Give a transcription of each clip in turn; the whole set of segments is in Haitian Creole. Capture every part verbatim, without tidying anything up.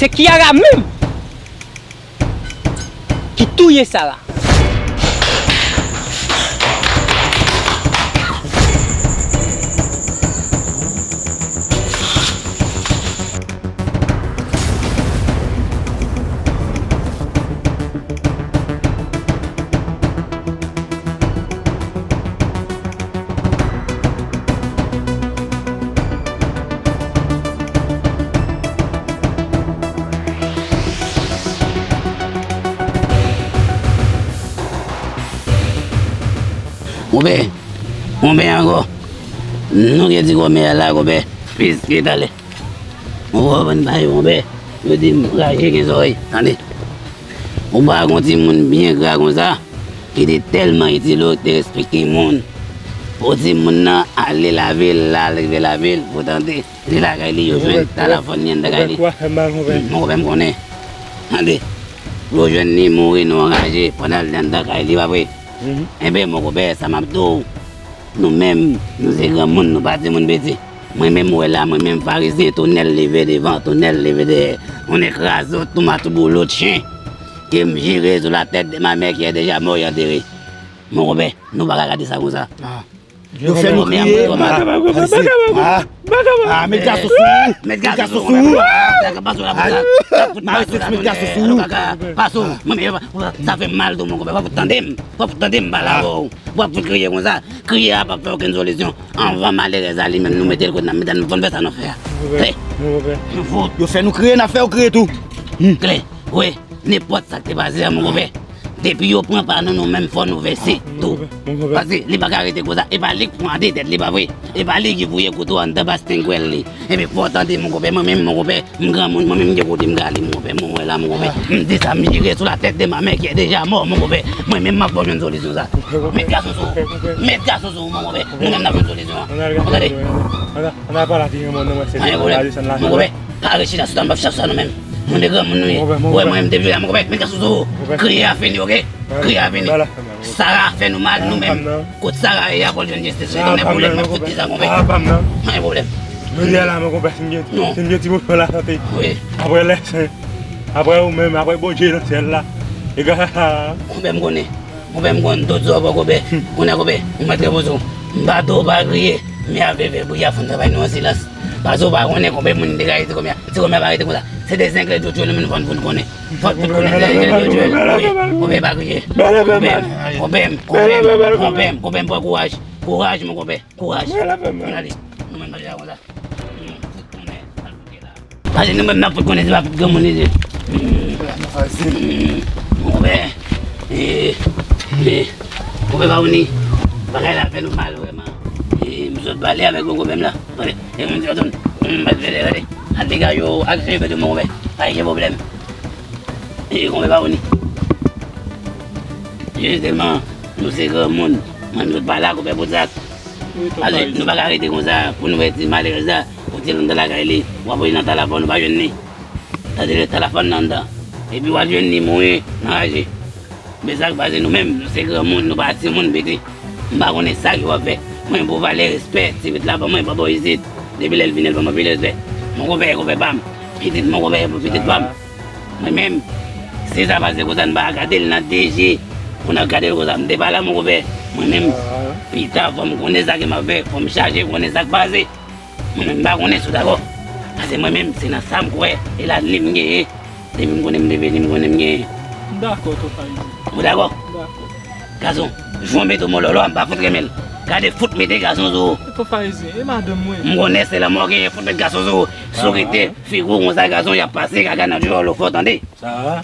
Se Kiara menm ki touye Sara. Monpè, monpè ankò. Nou gen ti kòmè a la, konpè. Piske talè. Ou konprann pa yo, monpè. Yo di m raje gen zòrèy. Tande. Ou pa gon timoun byen gra konsa, ki te tèlman itil ou, te respekte moun. Pou timoun nan ale lave l, la rive lave l, pou tande. Li lakay li, yo jwenn talafòn li anndan kay li. Monpè, kwa fè mal, monpè. Monpè, m konnen. Tande. Yo jwenn li mouri, nou anraje, pandan l te anndan kay li, pa vre? Enben, monpè, sa m ap di w, nou menm, nou se granmoun, nou pa timoun piti. Mwen menm, ou wè la, mwen menm, Farizyen, tonèl leve devan, tonèl leve dèyè. On écrasé, tout matouboulot, chen. Que m jure sur la tête de ma mère qui est déjà mort et enterrée. Monpè, nou pa ka gade sa konsa. Yo fè nou kriye. Ah, ah, met gason sou ou. Met gason sou ou. Met gason sou ou. Sa fè mal tou, monpè. Fò w tande m. Fò w tande m pale avè w. W ap fout kriye konsa. Kriye a p ap fè okenn solisyon. Anvan malerèz la li menm, nou mete l kote n ap mete l, nou fè sa nou fè a. Klè. Nou fout. Yo fè nou kriye, n ap fè yo kriye tou. Klè. Wi. Nenpòt sa k te pase a, monpè. Depi yo pran pa nou, nou menm fò nou vèse tou. Paske li pa ka rete konsa. E pa li k pran de tèt li, pa vre? E pa li ki voye kouto anndan bastengwèl li. Ebyen, fò w tande, monpè, mwen menm, monpè, m granmoun, mwen menm, m gen kote m ka ale, monpè, mwen wè la, monpè. M di sa, m jure sur la tête de ma mère qui est déjà mort, monpè. Mwen menm, m ap fè w jwenn solisyon sa. Met gason sou ou. Met gason sou ou, monpè. Nou menm, n ap jwenn solisyon an. Tande. Ann al pale ak ti granmoun nan, mwen, se li pa desann la. Monpè. Pa rechita sou sa, m p ap chache sa nou menm. Nou de granmoun nou ye. Ou wè mwen, m te vire a, monpè, met gason sou ou. Kriye a fini, oke? Kriye a fini. Sara fè nou mal, nou menm. Kot Sara ye a, fò l jwenn jistis li. Tonnè boule m, m ap fout di sa, monpè. Pa gen pwoblèm. Jodi a la, monpè, si m gen, si m gen ti moman lasante. Apre lè sen, apre ou menm, apre Bondye nan syèl la. E gras a sa. Monpè, m konnen. Monpè, m konn tout sa w fè, konpè. Kounye a, konpè, ou mèt repoze w. M pa di w pa kriye, men avè vèbri a, fò n travay nou an silans. Paske w pa konnen konbyen moun ki te ka rete konbyen. Si konbyen pa rete konsa, se de zengle djodjol nou menm fò n fout konnen. Fò n fout konnen de zengle djodjol. Wi, konbyen pa kriye. Konbyen, konbyen, konbyen, konbyen, pran kouraj. Kouraj, mon konbyen, kouraj. Ann ale, nou menm pa deja konsa. Fout konnen, al fout la. Pase nou menm n ap fout konnen se pa fout granmoun li ye. Mon pè, eh, eh, mon pè Pawoni, bagay la fè nou mal vrèman. Eh, m sot pale avèk gwo konpè m la. Tande, e moun di yo tonn, m mèt vede, tande. Al dega yo, al fè yo, mon pè. Pa gen pwoblèm. Eh, mon pè Pawoni. Jisteman, nou se granmoun. Mwen, m sot pale ak konpè Pouzak. Pase nou pa ka rete konsa pou nou wè ti malerèz la. Ou di l anndan lakay li, w ap voye nan talafòn, ou pa jwenn li. Tande, talafòn nan anndan. Epi w al jwenn li mouri nan raje. Men sa k pase, nou menm, nou se granmoun, nou pa timoun piti. M pa konnen sa ke w ap fè. Mwen, pou valè respè ti pitit la ban mwen, pa bò isit. Depi lè l vini, l ban mwen anpil respè. Mon konpè, konpè pa m. Pitit mon konpè, pitit pa m. Mwen menm, si sa pase konsa, n pa ka gade l nan de je pou n ap gade l konsa. M te pa la, mon konpè. Mwen menm, pita, fò m konnen sa ke m ap fè. Fò m chache konnen sa k pase. Mwen menm, m pa konnen si w dakò. Pase mwen menm, se nan sa m kwè, e ladmi m genyen. Depi m konnen m leve, li m konnen m genyen. M dakò, Tonton Farizyen. Ou dakò? M dakò. Gason, jou w mete w mololo a, m pa fout renmen l. Gade fout mete gason sou ou. Tonton Farizyen, e madanm mwen? M konnen se lanmò w genyen, fout met gason sou ou. Si w kite figi w konsa, gason, y ap pase kaka nan dyòl ou, fò w tande. Sa va?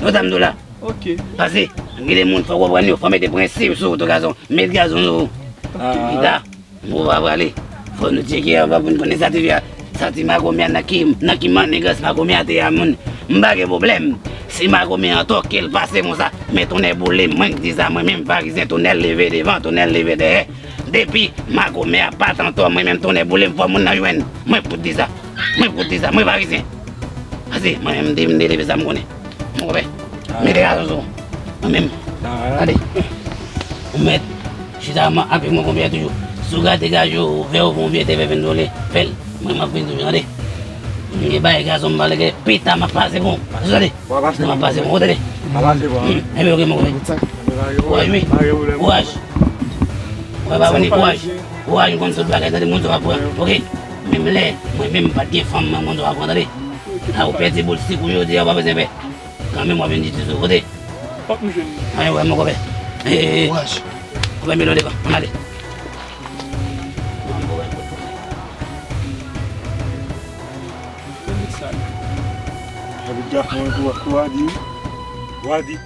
Ou sa m di w la? Ok. Pase, gen de moun fò w konprann yo, fò w mete prensip sou ou tou, gason. Met gason sou ou. Pita. Ou pa prale. Fò nou tcheke anvan pou n konnen sa ti fi a, sa ti makomè a nan ki, nan ki mannigans makomè a te ye a moun. M pa gen pwoblèm. Si makomè an tòke l pase konsa, men tonnè boule m, mwen k di sa, mwen menm Farizyen, tonnè leve devan, tonnè leve dèyè. Depi makomè a pa t antò, mwen menm tonnè boule m, fò moun nan jwenn. Mwen fout di sa. Mwen fout di sa. Mwen Farizyen. Pase, mwen menm m te, m te leve sa m konnen. Mon konpè. Mete gason sou ou. Mwen menm. Tande. Ou mèt chita avèk mwen konpè toujou. Si w gade gaje w ouvè, ou fè yon vye te fè vin dole. Fè l. Mwen, m ap vin toujou, tande. Gen bagay gason m pale ke pita m ap pase bon. Ou tande? Pita m ap pase bon, ou tande? Pase bon. Hmm, enben, ok, mon konpè. Kouraj, wi. Kouraj. Wè, pa vini, kouraj. Kouraj, m konn sot bagay, tande, moun sa w ap pran. Ok? Menm lè, mwen menm, m pa t gen fanm, mwen konn sa w ap pran, tande? A, ou pèdi boul sik ou jodi a, ou pa bezwen pè. Kanmenm, w ap jwenn jistis ou, ou tande? Fòk m jwenn li. Anyen, wè, mon konpè. Eh, eh, eh. Kouraj. Konpè, mete w devan, ann ale. Sa vit gason an tou, kou a di wi. Kou a di.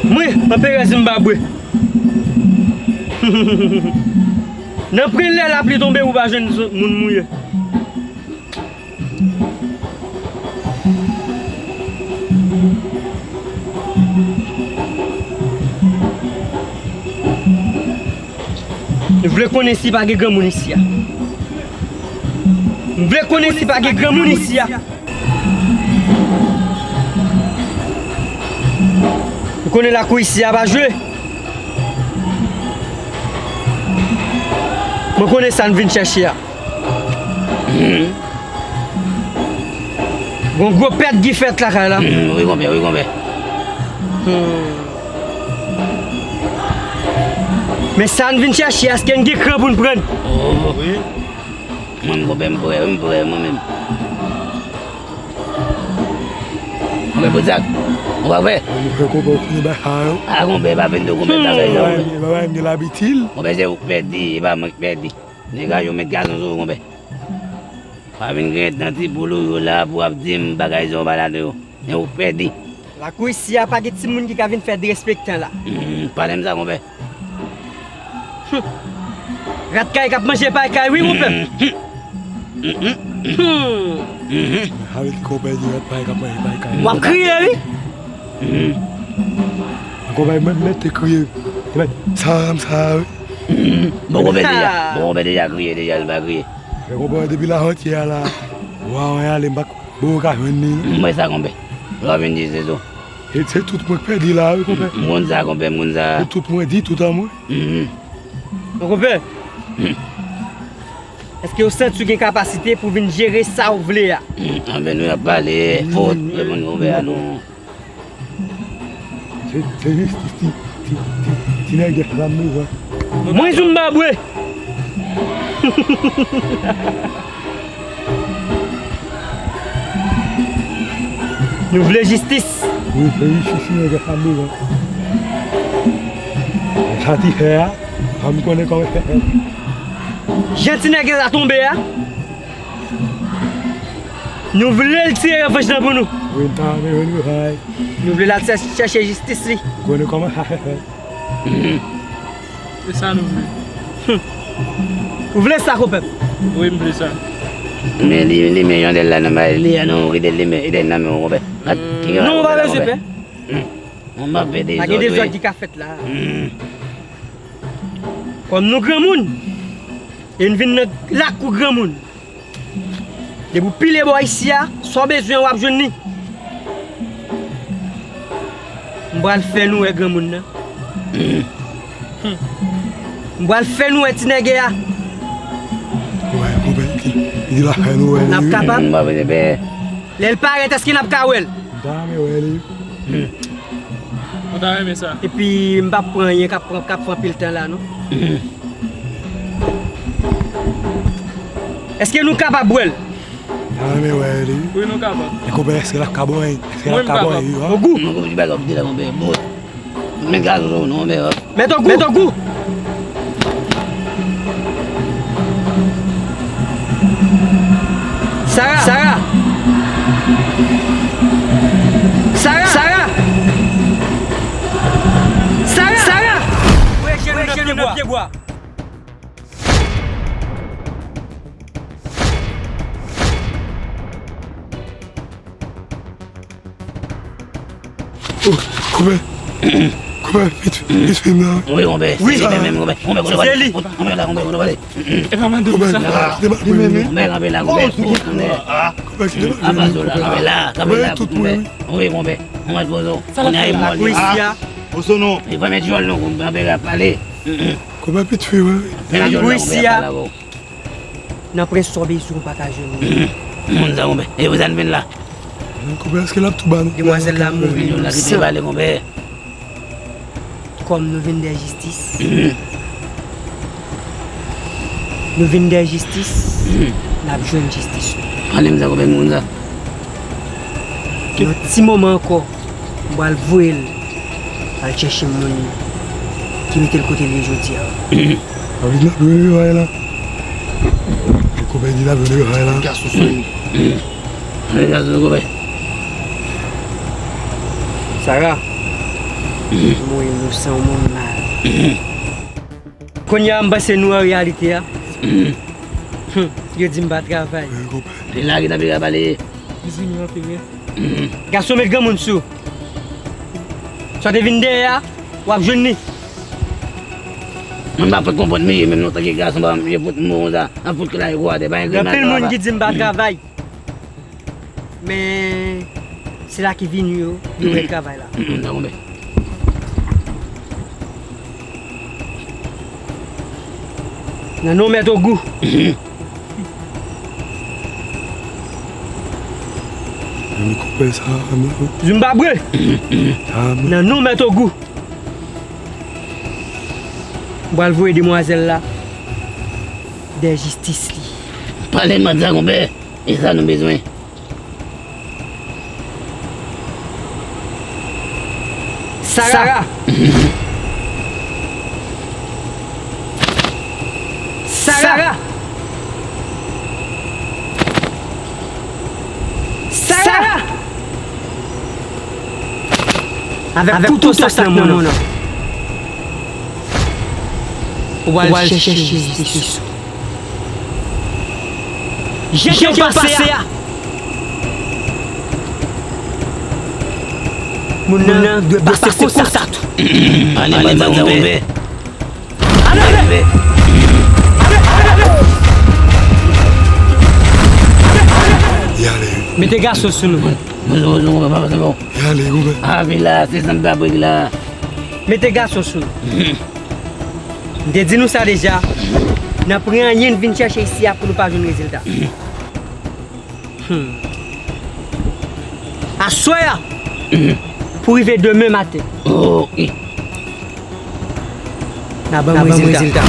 Mwen, anperè Zimbabwe. Nan pwen lè lapli tonbe, ou pa jwenn moun mouye. M vle konnen si pa gen granmoun isi a. M vle konnen si pa gen granmoun isi a. Ou konnen lakou isi a pa jwe. Mwen konnen sa n vin chèche a. Gon gwo pèdi ki fèt lakay la. Wi, konpè, wi, konpè. Hmm. Men sa n vin chèche, èske n gen kran pou n pran l? Oh. Wi. Mwen, m konpè, m prè, m prè, mwen menm. Mwen, Boudzak, ou pa prè? Mwen, konpè, ou fini bay sa yo. A, konpè, pa vin tou, konpè, bagay sa, konpè. Bagay, bagay, m gen labitil. Konpè, se ou k pèdi, e pa mwen k pèdi. Nèg yo met gazon sou ou, konpè. Pa vin gen nan ti boul ou yo la pou ap di m bagay sa yo pa ladan yo. Men ou pèdi. Lakou isi a pa gen timoun ki ka vin fè derespektan la. Hmm, pa de m sa, konpè. Hmm. Rat kay k ap manje pay kay, wi, konpè. Hmm. Hmm. Avèk konpè di rat pay k ap manje pay kay. W ap kriye, wi. Hmm. Konpè mwen mèt te kriye. Mèt sa, sa, wi. Hmm. Bon, konpè deja. Bon, konpè deja kriye, deja, l pa kriye. Men konpè depi la antyè a la. Wa, w ale, m pa Bon, ou ka jwenn li, non? M wè sa, konpè. Lè w vin di se zo. E se tout mwen k pèdi la, wi, konpè. M konn sa, konpè, m konn sa. Se tout mwen di, tout an mwen. Mhm. Bon, konpè. Mhm. Èske w santi w gen kapasite pou vin jere sa w vle a? Mhm. Anben, nou ap pale, fòt, reponn konpè a, non. Se, se jistis ti, ti, ti, ti nègès la m bezwen. Mwen Zimbabwe! Nou vle jistis. Wi, se jistis ti nègès la m bezwen. Sa ti fè a, fò m konnen kòman fè fè. Jan ti nègès la tonbe a, nou vle l tire revanj lan pou nou. Wi, m ta renmen jwenn revanj. Nou vle l al chè-, chèche jistis li. Ou konnen kòman sa fè fèt. Se sa nou vle. Ou vle sa, konpè? Wi, m vle sa. Men li, li men Jandèl la nan may li a, non, kite li men, kite nan men w, konpè. Non, ou pa bezwen pè. Mwen pa pè dezòd, wi. Pa gen dezòd ki ka fèt la. Kòm nou granmoun, e n vin nan lakou granmoun. Depi w pile bò isi a, sa w bezwen w ap jwenn li. M pral fè nou wè granmoun nan. Hmm. M pral fè nou wè ti nègè a. Di lakay nou wè li, wi. N ap kapab? M pa vle pè. Lè l parèt, èske n ap ka wè l? M ta renmen wè li. Ou ta renmen sa? Epi, m p ap pran anyen k ap pran, k ap pran anpil tan la, non. Èske nou kapab wè l? M ta renmen wè li. Wi, nou kapab. Men konpè, èske l ap ka bon, èske l ap ka bon, wi, wi. Ogou. Mwen konn ti bagay ap di la, konpè. Bon. Men gazo non, men, oh. Mèt Ogou. Mèt Ogou. Sara. Sara. Sara. Sara. Sara. Sara. Mwen jwenn nou nan pye bwa. Oh, konpè. Konpè, vit, vit, vit, non. Wi, konpè, se li menm, konpè. Konpè, konpè, se li. Konpè, la, konpè, konpè, pale. E pa mande pou sa. Konpè, kite m al pran li. Konpè, kanpe la, konpè. Konpè, kite m al pran li. Apa zo la, kanpe la, kanpe la, konpè. Wi, konpè. Konpè, pozo. Kounye a, e mò li. Isi a. Oso non. E pa met jòl non, konpè, kanpe la, pale. Konpè, pitfi, wi. Kanpe la, jòl la, konpè, pale avè w. Nan prens sa w bezwen ou pa ka jwenn li. Moun sa konpè. E pou sa n vin la. Konpè, èske l ap tou ba nou? Demwazèl la mouri, li san. Kòm nou vin dèyè jistis. Nou vin dèyè jistis. N ap jwenn jistis nou. Pale m sa konpè moun sa. Nan ti moman ankò. M pral voye l al chèche moun ki mete l kote l ye jodi a. Anvi n ap jwenn revay la. Konpè di n ap jwenn revay la. Gason sou li. Anvi gason sou konpè. Sara. Mwen inosan, yon moun mal. Kounye a, m panse nou an reyalite a. Hmm, yo di m pa travay. Li la ki t ap pale. Gason met granmoun sou. Sa w te vin dèyè a, w ap jwenn li. Mwen pa fèk konprann misye menm non, antanke gason, pa misye fout mo konsa, ap fout kla yo atè, pa gen grimas. Gen anpil moun ki di m pa travay. Men, sila ki vini yo, yo wè travay la. Nan non Mèt Ogou. Ann koupe sa, ann. Zimbabwe. Nan non Mèt Ogou. M pral voye demwazèl la dèyè jistis li. Pale m sa konpè. E sa nou bezwen. Sara. Sara. Sara. Sara. Avèk kouto sa k nan men w nan. Ou pral chèche jistis ou. Jan ke w pase a. Moun nan dwe pase konsa tou. Ale, ale, ale. Mete gason sou nou. Mete gason sou nou. M te di nou sa deja. N ap ranyen n vin chèche isi a pou nou pa jwenn rezilta. Hmm. Aswè a, pou rive demen maten, n a ban m rezilta.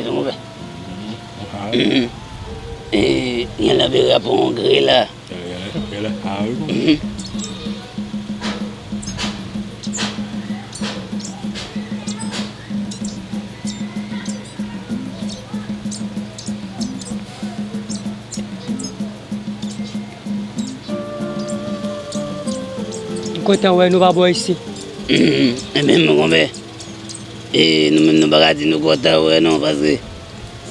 Konpè. Mhm. E, gen lanpè rapò an gre la. Gèlè, gèlè, gèlè. Ah, wi, konpè. Mhm. M kontan wè nou pa bò isi. Enben, mon konpè, e, nou menm nou pa ka di nou kontan wè non, paske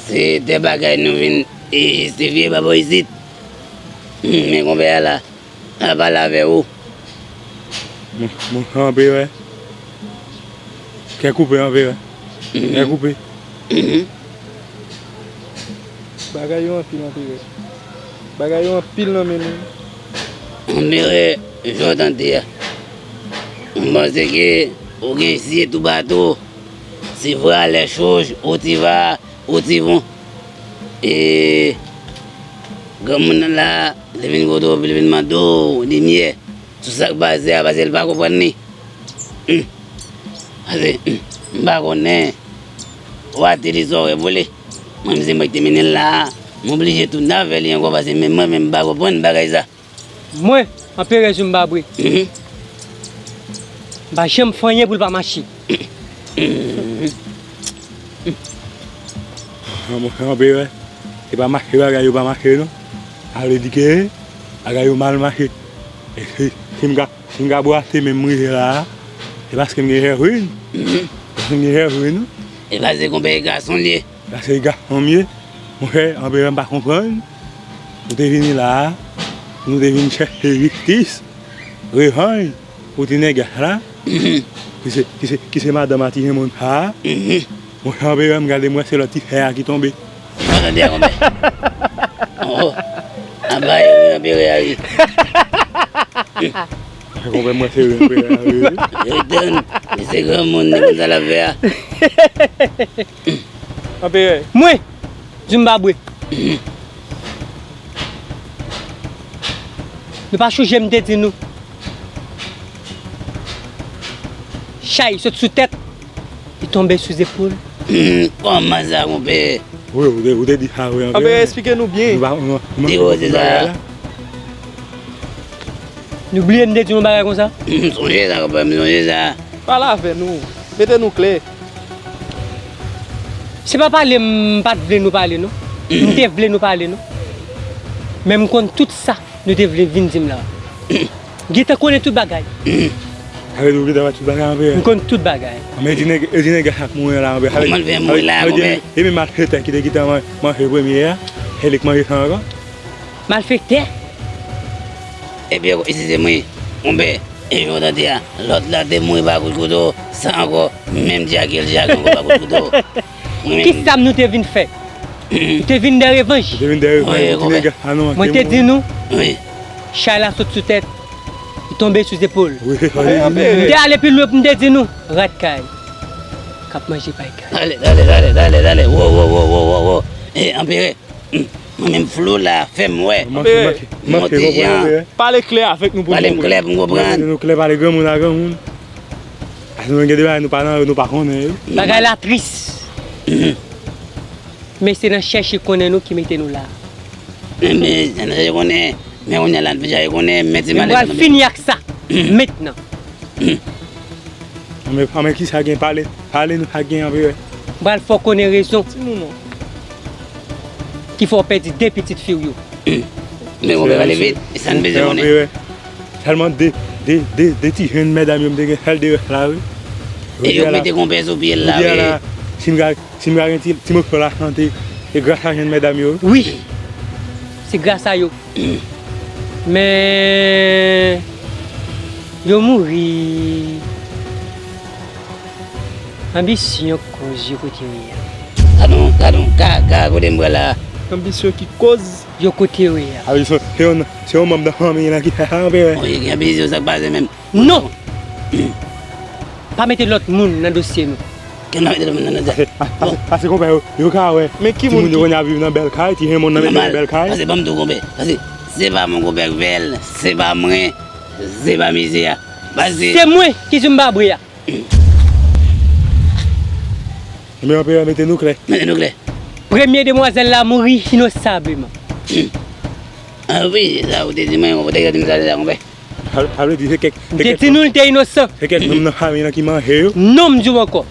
se de bagay nou vin, e, se vye pa bò isit. Men konpè a la, a pale avè ou. Mon, mon anperè. Kè koupe, anperè. Kè koupe. Mhm. Bagay yo anpil, anperè. Bagay yo anpil nan men nou. Anperè, jan w tande a. M panse ke ou gen zye toupatou. Se vre, lè choj, ou ti va, ou ti von. E granmoun nan la, li vin kote w, li vin mande w limyè sou sa k pase a, paske li pa konprann li. Hmm. Paske, hmm, m pa konnen. Ou a te li sa w vle. Mwen, se mwen ki te mennen l la a. M oblije tounen avè li ankò, paske menm mwen menm m pa konprann bagay sa. Mwen, anperè Zimbabwe, mhm, m pa janm fè anyen pou l pa mache. Anperè, se pa mache bagay yo pa mache non. Sa vle di ke bagay yo mal mache. E si, si m ka, si m ka bwase men m rive la a, se paske m gen jèvrin. Mhm. Paske m gen jèvrin, wi. E paske konpè gason l ye. Paske gason m ye, monchè, anperè m pa konprann. Nou te vini la a, nou te vin chèche jistis, revanj pou ti nègès la, ki se, ki se, ki se madanm a ti jenn moun sa a. Monchè, anperè m gade m wè se lòt ti sè a ki tonbe. Ou tande a, konpè? Oh, anba yo, anperè a ye. Konpè m wè se anperè a ye. Yo tann, li se granmoun, li konn sa l ap fè a. Anperè. Mwen, Zimbabwe. Nou pa chonje m te di nou. Chay sot sou tèt, li tonbe sou zepòl. Hmm, kòman sa, konpè? Wi, ou te, ou te di sa, wi, anperè. Anperè, eksplike nou byen. Nou pa, nou, nou manke konprann bagay la. Nou bliye m te di nou bagay konsa? M sonje sa, konpè, m sonje sa. Pale avè nou. Mete nou klè. Se pa pale m pa t vle nou pale, non. M te vle nou pale, non. Men m konn tout sa nou te vle vin di m la. M gentan konnen tout bagay. Sa vle di ou gentan wè tout bagay, anperè? M konn tout bagay. Men di nèg, e di nèg sa k mouri la, anperè. Kòman l fè mouri la, konpè? E menm malfektè ki te gentan man-, manje premye a, se li k manje sa ankò? Malfektè? Epi, isi se mwen, konpè, e jan w tande a, lòt la te mouri pa kout kouto, sa ankò, menm djake l djake ankò pa kout kouto. Kisa m nou te vin fè? Nou te vin de revanj. Nou te vin de revanj, wi, pou ti nèg sa nou manke mouri. Mwen te di nou, wi, chay la sot sou tèt, li tonbe sou zepòl. Wi, se sa li di. M te ale pi lwen pou m te di nou, rat kay k ap manje pay kay. Dale, dale, dale, dale, dale, wo, wo, wo. E, anperè, hmm, mwen menm flou la, fè m wè. Monte jan. Pale klè avèk nou pou nou konprann. Pale m klè pou m konprann. Pale nou klè, pale granmoun a granmoun. Paske nou gen de bagay nou pa nan, nou pa konnen yo. Bagay la tris. Men se nan chèche konnen nou ki mete nou la. Men, men, se nan chèche konnen, men kounye a la, n deja konnen, men ti malè. M pral fini ak sa mentnan. Anben, anben, kisa gen? Pale, pale nou sa gen, anperè. M pral fè w konnen rezon ki fè w pèdi de pitit fi w yo. Men konpè, pale vit, e sa n bezwen konnen. Sèlman de, de, de, de ti jenn medam yo m te gen sèl de rès la, wi. E yo mete konpè sou pye l la, wi. Si m ka, si m ka gen ti, ti moso la chante, se gras a jenn medam yo, wi. Wi, se gras a yo. Men yo mouri. Anbisyon koz yo kote yo ye a. Gadon, gadon, ka, ka, kote m pral la. Anbisyon ki koz yo kote yo ye a. A, se, se yon, se yon manm nan fanmi lan ki fè sa, anperè. Wi, gen anbisyon, sa k pase menm. Non! Pa mete lòt moun nan dosye nou. Kè n pa mete lòt moun nan dosye. Pase, pase, pase konpè yo, yo ka wè. Men ki moun ki... Timoun yo konn ap viv nan bèl kay, ti jenn moun nan mete nan bèl kay. Pase ban m di w konpè. Pase, se pa mwen konpè k fè l, se pa mwen, se pa misye a. Pase. Se mwen ki Zimbabwe a. Men anperè, mete nou klè. Mete nou klè. Premye demwazèl la mouri inosableman. Ah wi, se sa ou te di mwen, ou te di m sa deja, konpè. Sa vle di se kèk. M te di nou l te inosan. Se kèk nonm nan fanmi nan ki manje yo. Non, m di w ankò.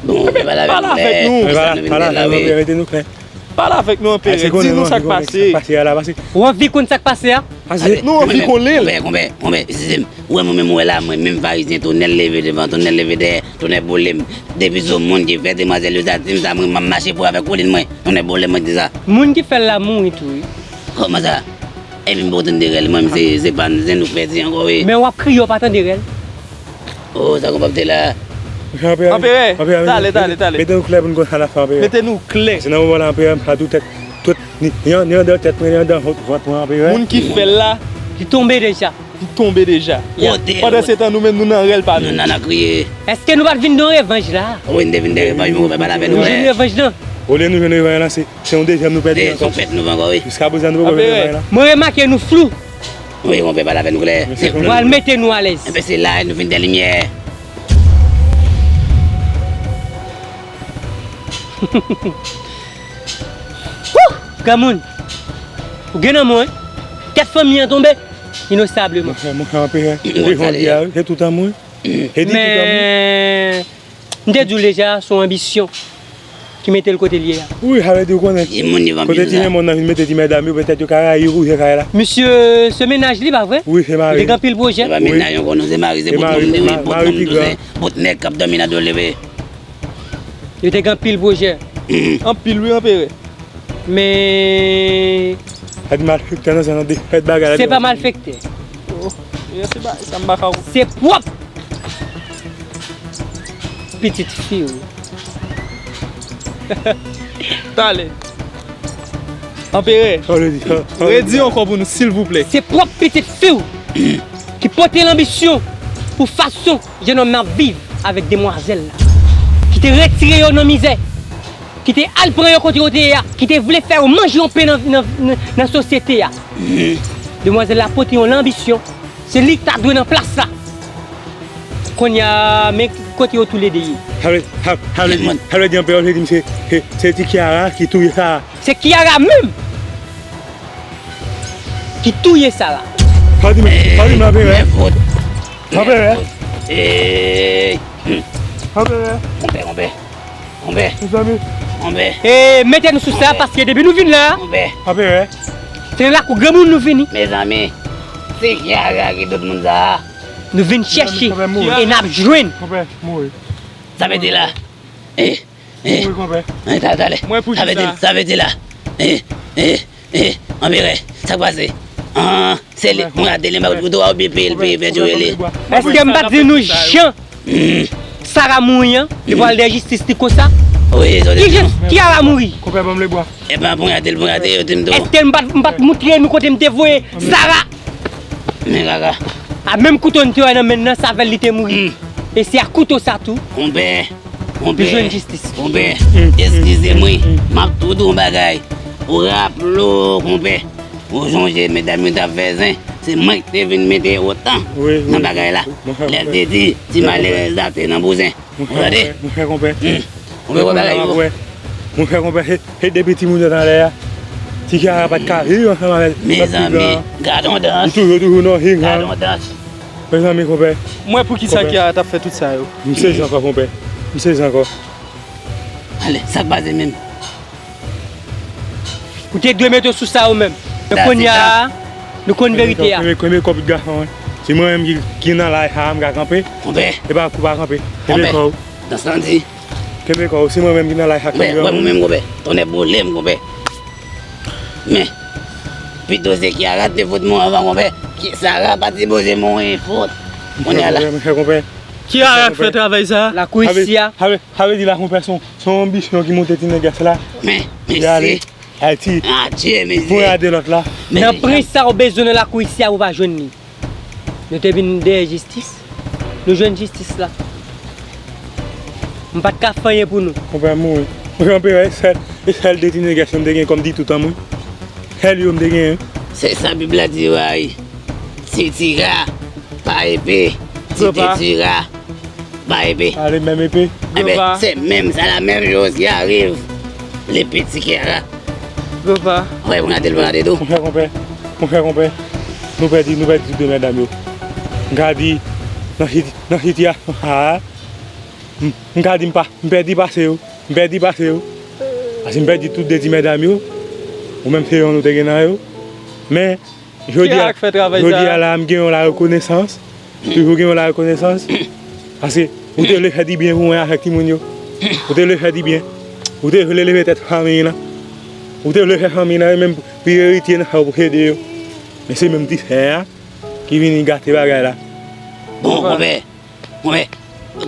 Bon, pale avèk nou. Pale avèk nou, anperè, mete nou klè. Pale avèk nou, anperè. Di nou sa k pase. W anvi konn sa k pase a? Nou anvi konnen l. Konpè, konpè, konpè, eskize m. Ou wè mwen menm, ou wè la, mwen menm Farizyen, tonnè leve devan, tonnè leve dèyè, tonnè boule m. Depi se yon moun ki fè demwazèl yo sa, di m sa, mwen, m ap mache pou avèk kolin mwen. Tonnè boule m, mwen di sa. Moun ki fè l la mouri tou, wi. Kòman sa? Epi m poko tande rèl mwen, se, se pa zen nou k pèdi ankò, wi. Men w ap kriye, w pa tande rèl. Oh, sa konpè ap te la. Anperè, talè, talè, talè. Mete nou klè pou n konn sa n ap fè, anperè. Mete nou klè. Se nan moman la, anperè, m sa tou tèt, tout, ni, ni, ni anndan tèt mwen, ni anndan vant mwen, anperè. Moun ki fè l la. Li tonbe deja. Li tonbe deja. Pandansetan, nou menm, nou nan rèl pa nou. Nou nan ap kriye. Èske nou pa t vin nan revanj la? Wi, n te vin nan revanj, men konpè, pale avè nou. Nou jwenn revanj nan. Olye nou jwenn revanj la, se, se yon dezyèm nou pèdi ankò. Se yon pèt nou pran ankò, wi. Jiskaprezan, nou poko jwenn revanj la. Mwen remake nou flou. Wi, konpè, pale avè nou klè. Pral mete nou alèz. Enben se la nou vin dèyè limyè. Wouh! Granmoun, ou gen nan mwen, tèt fanmi an tonbe inosableman. Monchè, monchè, anperè, se tout an mwen. Se tout an mwen. Men, m te di w deja, se yon anbisyon ki mete l kote l ye a. Wi, sa vle di ou konnen. Kote ti granmoun nan vin mete ti medam yo, petèt yo ka rayi ou pou jwe kay la. Misye, se mennaj li, pa vre? Wi, se mari. Li te gen anpil pwojè. Se pa mennaj ankò, non, se mari, se bout nonm li, wi, bout nonm tou, se bout nèg k ap dòmi nan do li, wi. Yo te gen anpil pwojè. Anpil, wi, anperè. Men. Sa di malfektè nan zòn nan defèt bagay la. Se pa malfektè. Oh, se bagay sa m pa ka. Se pwòp pitit fi w. Talè. Anperè. Redi ankò pou nou, silvouplè. Se pwòp pitit fi w ki pote lanbisyon pou fason jennonm nan ap viv avèk demwazèl la, ki te retire yo nan mizè, ki te al pran yo kote yo te ye a, ki te vle fè yo manje yon pen nan, nan, nan, nan sosyete a. Demwazèl la pote yon lanbisyon, se li ki ta dwe nan plas la. Kounye a, men kote yo toulede ye. Sa vle, sa, sa vle di, sa vle di anpè yo te di m se, se, se ti Kiara ki touye Sara. Se Kiara menm ki touye Sara. Pa di m, pa di m anperè. Anperè. Anperè. Konpè, konpè. Konpè. Mezanmi. Konpè. E mete nou sou sa paske depi nou vin la. Konpè. Anperè. Se nan lakou granmoun nou vini. Mezanmi. Se Kiara ki tout moun sa. Nou vin chèche e n ap jwenn. Konpè, mouri. Sa vle di la. Eh. Eh, eh, talè, talè. Sa vle di, sa vle di la. Eh, eh, eh, anperè, sa k pase? Ah, se li, mwen rate li, mwen rate kouto a, oubyen peye l, peye vètyou rele. Èske m pa t di nou jan Sara mouri an? Li pral dèyè jistis li konsa? Wi, sa w te di nou. Ki jan Kiara mouri? Konpè, ban m lebwa. Epa, mwen rate l, mwen rate, yo te m tou. Èske m pa t, m pa t moutre nou kote m te voye Sara? Men kaka. A menm kouto n te wè nan men l nan, se avè l li te mouri. E se ak kouto sa tou. Konpè. Konpè, konpè, eskize mwen, m ap tou di w yon bagay. Ou raple w, konpè, ou sonje medam yo t ap fè zen, se mwen ki te vin mete otan nan bagay la. Lè l te di, ti malerèz la te nan bouzen. Ou tande? Monchè, konpè. Konpè, wè bagay yo. Monchè, konpè, se, se depi timoun yo t anlè a. Ti Kiara pa t ka viv ansanm avèk lòt ti gran an. Mezanmi, gad on dans. Li toujou, toujou nan hing hang. Gad on dans. Mezanmi, konpè. M wè poukisa Kiara t ap fè tout sa yo. M sezi ankò, konpè. M sezi ankò. Ale, sa k pase menm? Ou te dwe mete w sou sa ou menm. Men kounye a, nou konn verite a. Premye, premye kòb gason an. Se mwen menm ki, ki nan laj sa a, m ka kanpe. Konpè. E pa kou pa kanpe. Konpè. Kenbe kò w. Dans lan di. Kenbe kò w. Se mwen menm ki nan laj sa a, kanpe. Wè, wè mwen menm, konpè. Tonnè boule m, konpè. Men, pito se Kiara te fout mwen anvan, konpè. Ki Sara pa t sipoze mouri fout. Kounye a la. Monchè, konpè. Kiara k fè travay sa a. Lakou isi a. Sa vle, sa vle di la, konpè, se yon, se yon anbisyon ki monte ti nègès la. Men, mesye. Ayiti. Adye, mesye. Poyade lòt la. Nan pri sa w bezwen nan lakou isi a, ou pa jwenn li. Nou te vin dèyè jistis. Nou jwenn jistis la. M pa t ka fè anyen pou nou. Konpè mouri. Mwen kanpe wè, sèl, e sèl de ti nègès yo m te gen kòm di tout an mwen. Sèl yo m te genyen. Se sa Bib la di yo a wi. Ti tira, pa epe. Ti te tira, pa epe. Ale menm epe. Enben, se menm sa la, menm chose ki arive le petit Kiara. Papa. Wè, pou gade l, pou gade tou. Monchè konpè, monchè konpè, nou pèdi, nou pèdi tout de medam yo. M ka di, nan siti-, nan sitiyasyon sa a, m, m ka di m pa, m pèdi pase yo, m pèdi pase yo. Paske m pèdi tout de ti medam yo, ou menm se yonn ou te gen nan yo. Men, jodi a, jodi a la, m gen yon la rekonesans. M toujou gen yon la rekonesans. Paske ou te vle fè di byen pou mwen avèk timoun yo. Ou te vle fè di byen. Ou te vle leve tèt fanmi lan. Ou te vle fè fanmi lan, yo menm priyorite nan sa ou pou ede yo. Men se menm ti sè a ki vini gate bagay la. Bon, konpè, Mwen,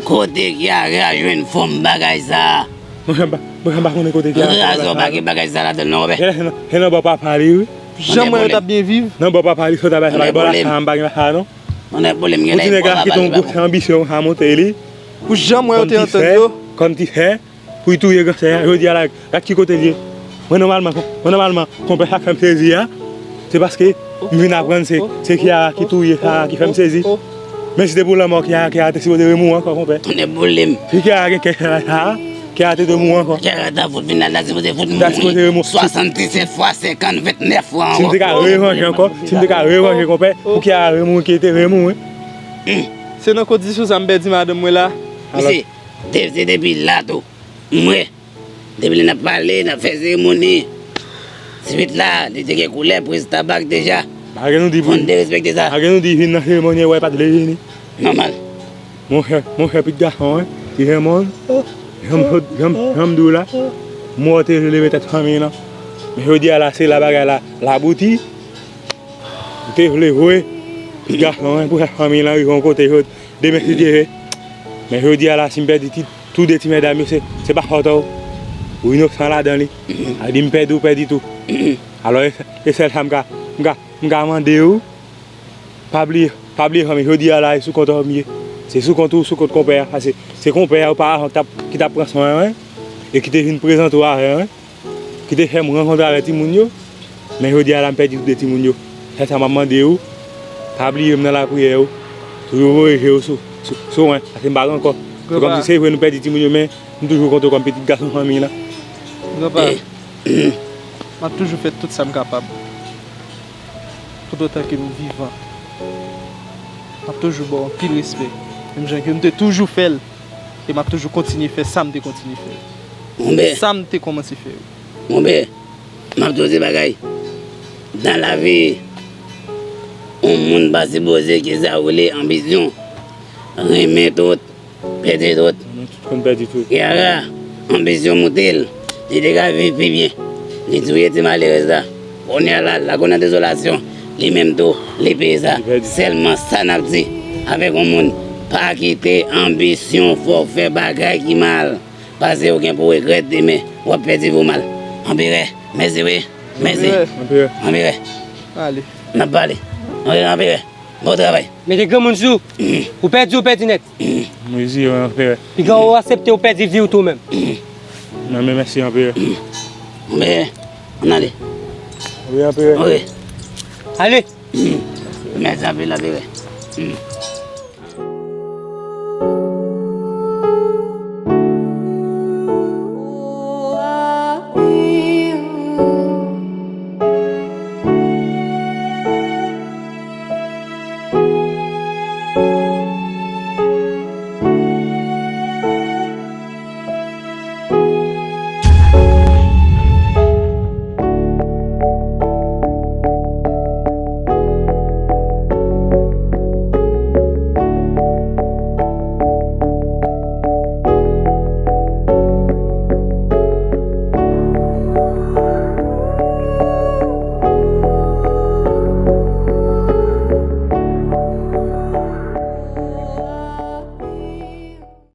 kote Kiara jwenn fòm bagay sa a? Mwen, m pa, mwen, m pa konnen kote Kiara jwenn bagay sa a. Razo pa gen bagay sa ladan l non, konpè. Se nan, se nan bò papa li, wi. Jan mwen yo t ap byen viv. Nan bò papa li, sot a bay sa, bò la sa, m pa gen sa non. Ou ti nèg la ki te yon gwo anbisyon sa monte li. Pou jan mwen yo te antann yo. Kòm ti sè, pou y touye gran sè a, jodi a la, gad ki kote l ye. Mwen nòmalman, mwen nòmalman, konpè sa k fè m sezi a, se paske m vin aprann se, se Kiara ki touye sa a ki fè m sezi. Men si te pou lanmò Kiara, Kiara te sipoze remouri ankò, konpè. Tonnè boule m. Si Kiara gen kè sa a, Kiara te dwe mouri ankò. Kiara ta fout vin la, ta sipoze fout mouri. Ta sipoze remouri. Swasanndiset fwa senkant, vennèf fwa ankò. Si m te ka revanje ankò, si m te ka revanje, konpè, pou Kiara remouri, ki te remouri. Se nan kondisyon sa m pèdi madanm mwen la. Alò, Depi, depi la tou. Mwen, depi lè n ap pale, n ap fè seremoni. Swit la, li te gen koulè, priz tabak deja. Malgre nou di, fò n derespekte sa. Malgre nou di vin nan seremoni, wè pa t vle vini. Nòmal. Monchè, monchè, pitit gason, wi. Ti Raymond, jan m, jan m, jan m di w la, mwen te vle leve tèt fanmi lan. Men jodi a la, se la bagay la, l abouti. M te vle vre, pitit gason, wi, pou fè fanmi lan rive yon kote, jodi, demen si Dye vle. Men jodi a la, si m pèdi ti, tou de ti medam yo, se, se pa fòt ou. Ou inosan ladan li. Sa di m pèdi, ou pèdi tou. Alò, e, e sèl sa m ka, m ka, m ka mande w, pa bliye, pa bliye fanmi, jodi a la, e sou kont ou m ye. Se sou kont ou, sou kont konpè a. Paske se konpè a oparavan ki t ap, ki t ap pran swen mwen, e ki te vin prezante w avè mwen. Ki te fè m rankontre avèk timoun yo, men jodi a la m pèdi tout de timoun yo. Sèl sa m ap mande w, pa bliye m nan lapriyè w, toujou voye je w sou, sou, sou mwen, paske m pa gen ankò. Se kòmsi se vre nou pèdi timoun yo, men m toujou konte w kòm pitit gason fanmi lan. Papa, m ap toujou fè tout sa m kapab. Toutotan ke m vivan, m ap toujou ba w anpil respè. Menm jan ke m te toujou fè l, e m ap toujou kontinye fè sa m te kontinye fè. Monpè. Sa m te kòmanse fè yo. Monpè, m ap di w yon ti bagay. Nan lavi, yon moun pa sipoze gen sa yo rele anbisyon. Renmen tout, pèdi tout. Nou tout konn pèdi tout. Kiara, anbisyon moute l. Li te ka viv pi byen. Li touye ti malerèz la. Kounye a la, l lakou nan dezolasyon. Li menm tou, li peye sa. Li pèdi. Sèlman sa n ap di avèk yon moun, pa kite anbisyon fè w fè bagay ki mal. Paske ou gen pou w regrèt demen, w ap pèdi pou mal. Anperè, mèsi wi. Mèsi. Anperè. Anperè. Ale. N ap pale. Anperè, anperè. Bon travay. Mete granmoun sou ou. Ou pèdi, ou pèdi nèt. M reziye wi, anperè. Piga w aksepte ou pèdi vi w tou menm. Non, men mèsi, anperè. Anperè, ann ale. Wi, anperè. Wi. Ale. Mèsi anpil, anperè.